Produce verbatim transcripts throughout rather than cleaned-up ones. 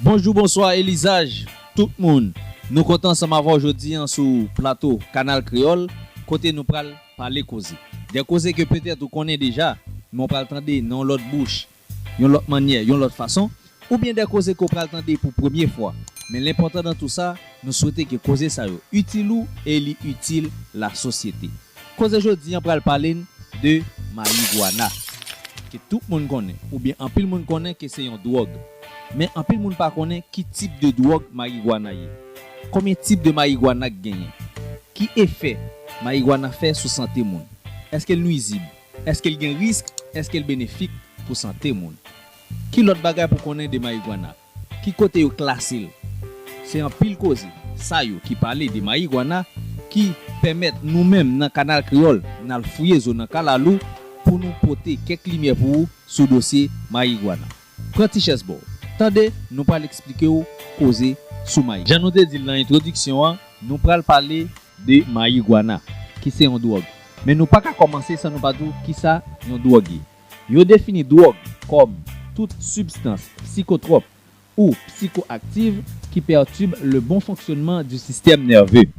Bonjou, bonswa e lizaj tout moun. Nou kontan ansanm avè w jodi a sou plato Kanal Kreyòl, kote nou pral pale koze. De koze ke petèt ou konnen deja, men w pral tande nan yon lòt bouch, yon lòt mannyè, yon lòt fason, oubyen de koze ke w pral tande pou premye fwa. Men lenpòtan nan tou sa, nou swete ke koze sa yo itil ou e li itil lasosyete. Koze jodi a pral pale n de mayigwana, ke tout moun konnen, oubyen anpil moun konnen ke se yon dwòg. Men anpil moun pa konnen ki tip de dwòg mayigwana ye. Konbyen tip de mayigwana k genyen? Ki efè mayigwana fè sou sante moun? Èske l nwizib? Èske l gen risk? Èske l benefik pou sante moun? Ki lòt bagay pou konnen de mayigwana? Ki kote yo klase l? Se anpil koze sa yo ki pale de mayigwana ki pèmèt nou menm nan Kanal Kreyòl n al fouye zo nan kalalou pou nou pote kèk limyè pou ou sou dosye mayigwana. Pran ti chèz ba w. Tande, nou pral eksplike w koze sou mayi. Jan nou te di l nan entwodiksyon an, nou pral pale de mayigwana, ki se yon dwòg. Men nou pa ka kòmanse san nou pa di w kisa yon dwòg ye. Yo defini dwòg kòm tout sibstans psikotwòp ou psikoaktiv ki perturbe le bon fonctionnement du système nerveux.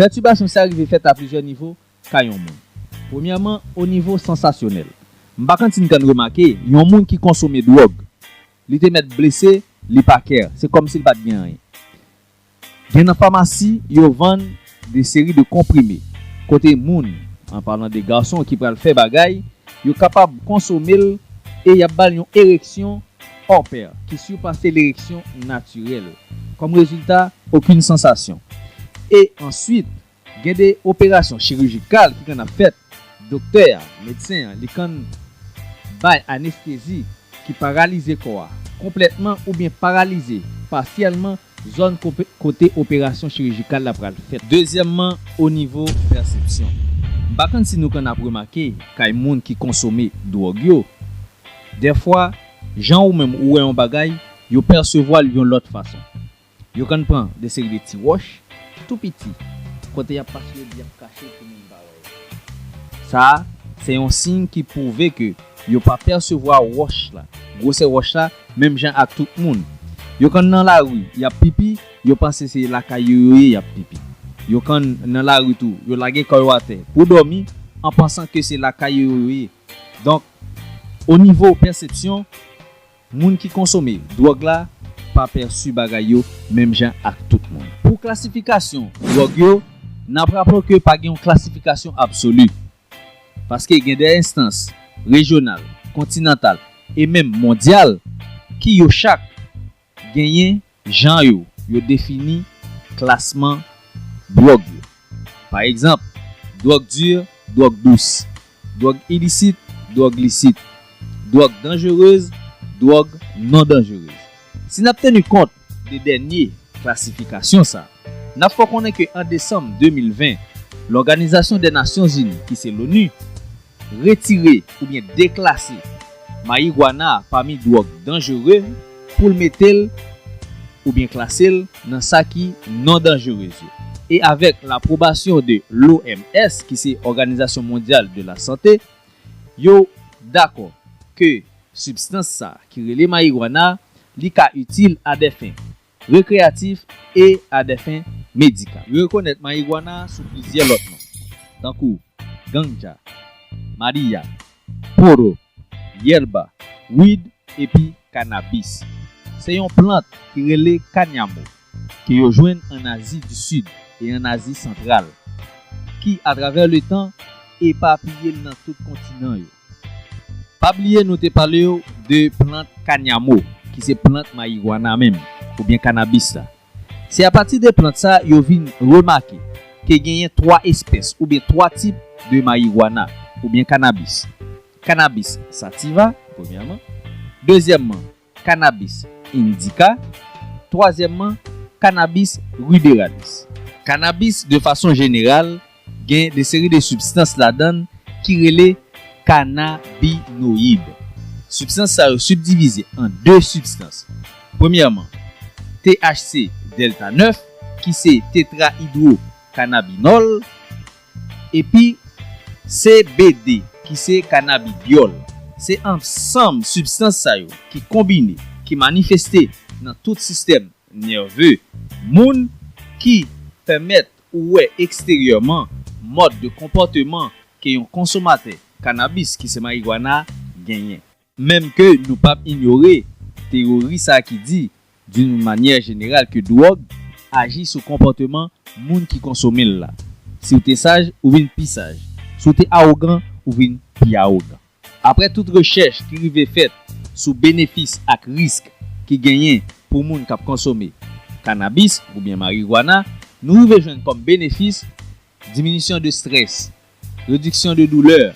Pètibasyon sa rive fèt a plizyè nivo kay yon moun. Premyèman, o nivo sansasyonèl. M pa konn si n konn remake, yon moun ki konsome dwòg, li te mèt blese, li pa kè, se kòmsi l pa t gen anyen. Gen nan famasi, yo vann de seri de konprime, kote moun, an palan de gason ki pral fè bagay, yo kapab konsome l e y ap ba l yon ereksyon hors pair ki sipase lereksyon natirèl. Kòm rezilta, okenn sansasyon. E answit, gen de operasyon chirijikal ki konn ap fèt. Doktè a, medsen an, li konn bay anestezi ki paralize kò a konplètman oubyen paralize pasyèlman zòn kope- kote operasyon chirijikal la pral fèt. Dezyèmman, o nivo pèsepsyon. M pa konn si nou konn ap remake kay moun ki konsome dwòg yo. Dèfwa, jan ou menm ou wè yon bagay, yo pèsevwa l yon lòt fason. Yo konn pran de seri de ti wòch tou piti, kote y ap pase yo di y ap kache pou moun pa wè yo. Sa a, se yon siy ki pwouve ke yo pa pèsevwa wòch la, gwosè wòch la, menm jan ak tout moun. Yo konn nan lari, y ap pipi, yo panse se lakay yo yo ye, y ap pipi. Yo konn nan lari tou, yo lage kò yo atè pou dòmi, an pansan ke se lakay yo yo ye. Donk, o nivo pèsepsyon, moun ki konsome dwòg la pa pèsi bagay yo menm jan ak tout moun. Pou klasifikasyon dwòg yo, n ap raple w ke pa gen yon klasifikasyon absoli, paske gen de enstans rejyonal, kontinantal e menm mondyal ki yo chak genyen jan yo, yo defini klasman dwòg yo. Pa egzanp, dwòg di, dwòg dous, dwòg ilisit, dwòg lisit, dwòg danjerez, dwòg non danjerez. Si n ap teni kont de dènye klasifikasyon sa, n ap fè w konnen ke an desanm de mil ven, Lòganizasyon dè Nasyon Zini, ki se l'ONU, retire oubyen deklase mayigwana a pami dwòg danjere pou l mete l oubyen klase l nan sa ki non danjerez yo. E avèk lapwobasyon de l'O M S, ki se Òganizasyon Mondyal de la Sante, yo dakò ke sibstans sa ki rele mayigwana, li ka itil a dè fen rekreyatif e a dè fen medikal. Yo rekonèt mayigwana sou plizyè lòt non, tankou ganja, madiya, poro, yèba, wid epi kanabis. Se yon plant ki rele kanyamo, ke yo jwenn ann Azi di Sid e ann Azi Santral, ki, atravè letan, epapiye l nan tout kontinan yo. Pa bliye nou te pale w de plant kanyamo, ki se plant mayigwana menm, oubyen kanabis la. Se apati de plant sa yo vin remake ke genyen twa espès oubyen twa tip de mayigwana oubyen kanabis. Kanabis sativa, premyèman. Dezyèmman, kanabis indika. Twazyèmman, kanabis ruderalis. Kanabis, de fason jeneral, gen de seri de sibstans ladan l ki rele kanabinoyid. Sibstans sa yo sibdivize an de sibstans. Premyèman, T H C delta nèf, ki se tetrahidrokanabinòl, epi C B D, ki se kanabidyòl. Se ansanm sibstans sa yo ki konbine, ki manifeste nan tout sistèm nève moun ki pèmèt ou wè eksteryèman mòd de konpòteman ke yon konsomatè kanabis ki se marigwana genyen. Menm ke nou p ap inyore teyori sa ki di d'une manière générale ke dwòg aji sou konpòteman moun ki konsome l la. Si w te saj, ou vin pi saj. Si w te awogan, ou vin pi awogan. Apre tout rechèch ki rive fèt sou benefis ak risk ki genyen pou moun k ap konsome kanabis oubyen marigwana, nou rive jwenn kòm benefis diminisyon de strès, rediksyon de doulè,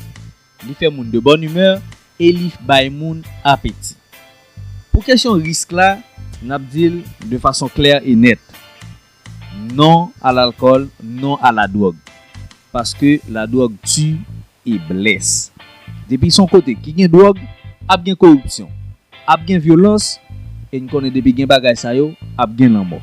li fè moun de bòn imè e li bay moun apeti. Pou kesyon risk la, n ap di l de fason klè e nèt. Non à l'alcool, non à la drogue. Paske la drogue tue et blesse. Depi se yon kote ki gen dwòg, ap gen koripsyon, ap gen vyolans, e n konnen depi gen bagay sa yo, ap gen lanmò.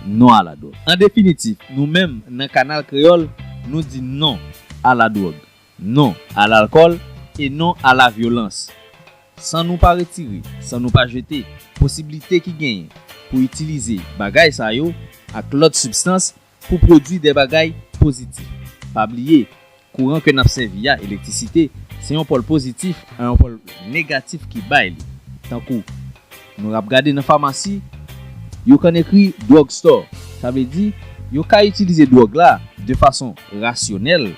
Non à la drogue. An definitif, nou menm nan Kanal Kreyòl, nou di non à la drogue, non à l'alcool et non à la violence. San nou pa retire, san nou pa jete posiblite ki genyen pou itilize bagay sa yo ak lòt sibstans pou pwodui de bagay pozitif. Pa bliye, kouran ke n ap sèvi a, elektrisite, se yon pòl pozitif a yon pòl negatif ki bay li. Tankou, nou ap gade nan famasi, yo konn ekri drug store. Sa vle di, yo ka itilize dwòg la de fason rasyonèl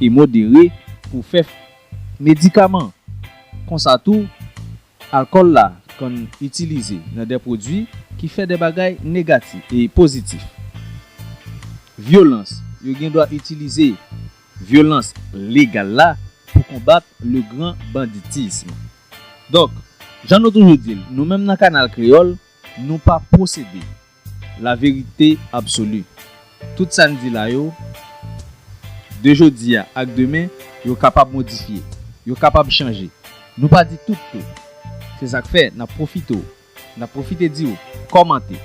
e modere pou fè medikaman. Konsa tou, alkòl la konn itilize nan de pwodui ki fè de bagay negatif e pozitif. Vyolans, yo gen dwa itilize vyolans legal la pou konbat le grand banditisme. Donk, jan nou toujou di l, nou menm nan Kanal Kreyòl, nou pa posede la verite absoli. Tout sa n di la yo, de jodi a ak demen, yo kapab modifye, yo kapab chanje. Nou pa di tout tou. Se sa k fè n ap pwofite w, n ap pwofite di w, kòmante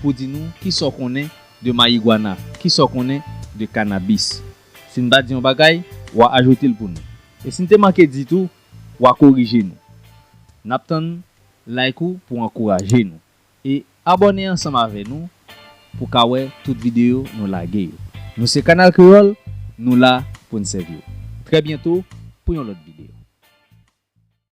pou di nou kisa w konnen de mayigwana, kisa w konnen de kanabis. Si n pa di yon bagay, w a ajoute l pou nou. E si n te manke di tou, w a korije nou. N ap tann like ou pou ankouraje nou. E abòne ansanm avè nou pou ka wè tout videyo nou lage yo. Nou se Kanal Kreyòl, nou la pou n sèvi w. Trè byento pou yon lòt videyo.